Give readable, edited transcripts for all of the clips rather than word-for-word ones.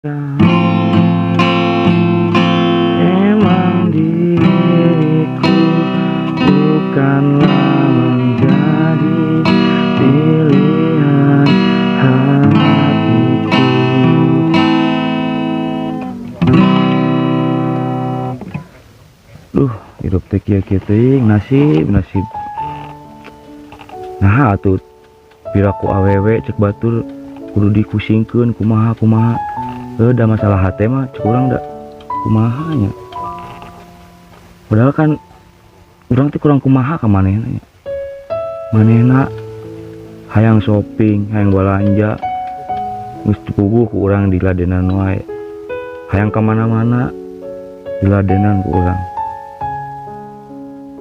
Emang diriku bukanlah menjadi pilihan hatiku. Duh, hirup teh kieu-kieu teuing, nasib, nasib. Nah, atuh piraku awewe cek batur kudu dipusingkeun kumaha kumaha. Heuh, da masalah hate mah cek urang da kumaha nya. Padahal kan urang teh kurang kumaha ka manehna nya. Manehna hayang shopping, hayang balanja, geus puguh ku urang diladenan wae. Hayang ka mana-mana diladenan ku urang.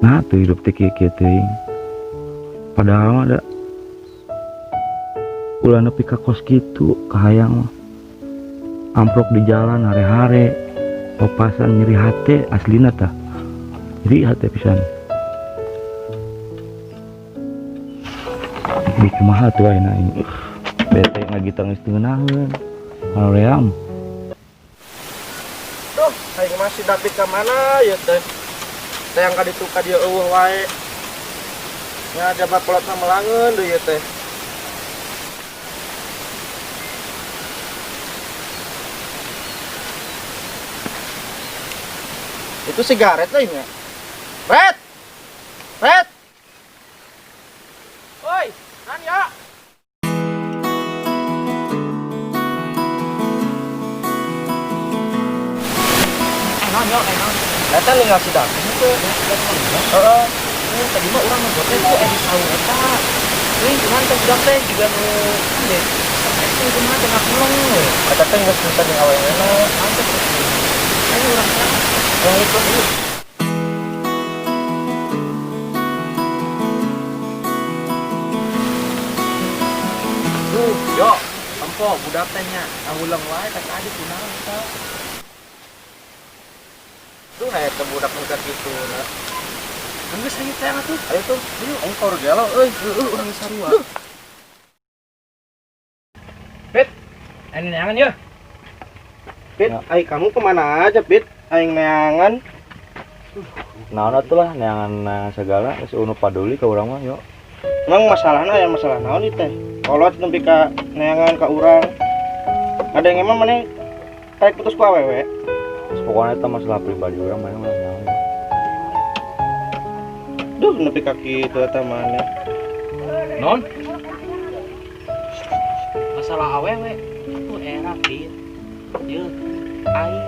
Nah, tuh hidup teh kieu-kieu teuing. Padahal mah da ulah nepi ka kos kitu kahayang mah. Amprok di jalan hare-hare, papasan nyeri hate aslina tah. Nyeri hate pisan. Di kumaha tuh ayeuna ini. Bete ngagita geus teu ngeunaheun. Haream. Duh, aing masih David ka mana ya teh? Teh yang ka ditu ka dieu eueuh wae. Nya jaba kolotna melangeun deui ieu teh. Itu sigaret lain ya? Red! Red! Oi, nan ya! Eh, naon yo, eh naon. Eta ninggal si David itu. Heeh. Tadi mah urang ngebot teh tuh di saung eta. Euy, cuman teh budak teh juga nu deh. Stres kumaha teh ngakuleng we. Eta teh geus bisa jeung awewena. Mantep. Ayo urang sana. Yang itu. Duh, yo, tempo budak teh nya ngahuleng wae teh tadi kunaon eta. Duh, eta budak nu kitu na. Geus ayo teh atuh. Ayo tuh, ayo aing kaur gelo euy, Heueuh urang sarua. Pit, ayo neangan ya. Pit, ai kamu kemana aja, Pit? Aing neangan. Naon atuh lah neangan segala geus unu paduli ka urang mah yo. Emang masalahna aya masalah naon ieu teh? Kolot nepi ka neangan ka urang. Ada yang emang maneh tarik putus ku awewe? Terus pokoknya eta masalah pribadi urang maneh mah naon. Duh, nepi ka kitu eta maneh. Non? Masalah awewe atuh era Pit. Yeuh, aing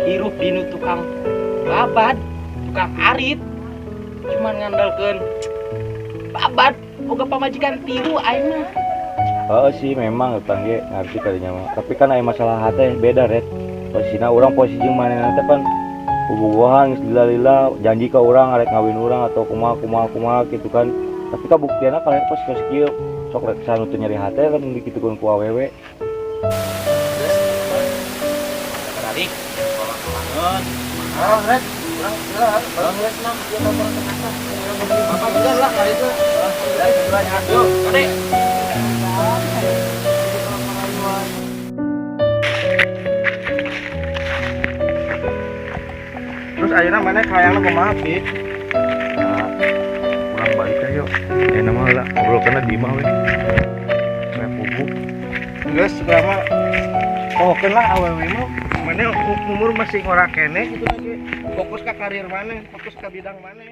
hirup dinu tukang babad, tukang arit. Cuman ngandalkeun babad boga pamajikan tilu aing mah. Heeh sih memang eta ge ngarti kadinya mah. Tapi kan aya masalah hate beda red. Posisina urang posisi jeung manehna teh pan bobogohan geus lila-lila janji ka urang arek ngawin urang atau kumaha kumaha kumaha gitu kan. Tapi kabuktianna kalian pas geus kieu sok rek sanu teu nyeri hate lamun dikitukeun ku awewe. Geus. Balik, tolong banget. Oh, red. Urang geus, urang geus mah ieu mah urang teu kasar. Bapak juga lah kali itu. Yuk, kade. Terus ayeuna maneh kahayangna kumaha, Pit? Nah, urang balik ayo. Ayeuna mah lah ngobrol kana di imah we. Saya puguh. Geus segala mah pohokeun lah awewe mah. Maneh umur masih ngora keneh gitu lagi. Fokus ka karir maneh, fokus ka bidang maneh.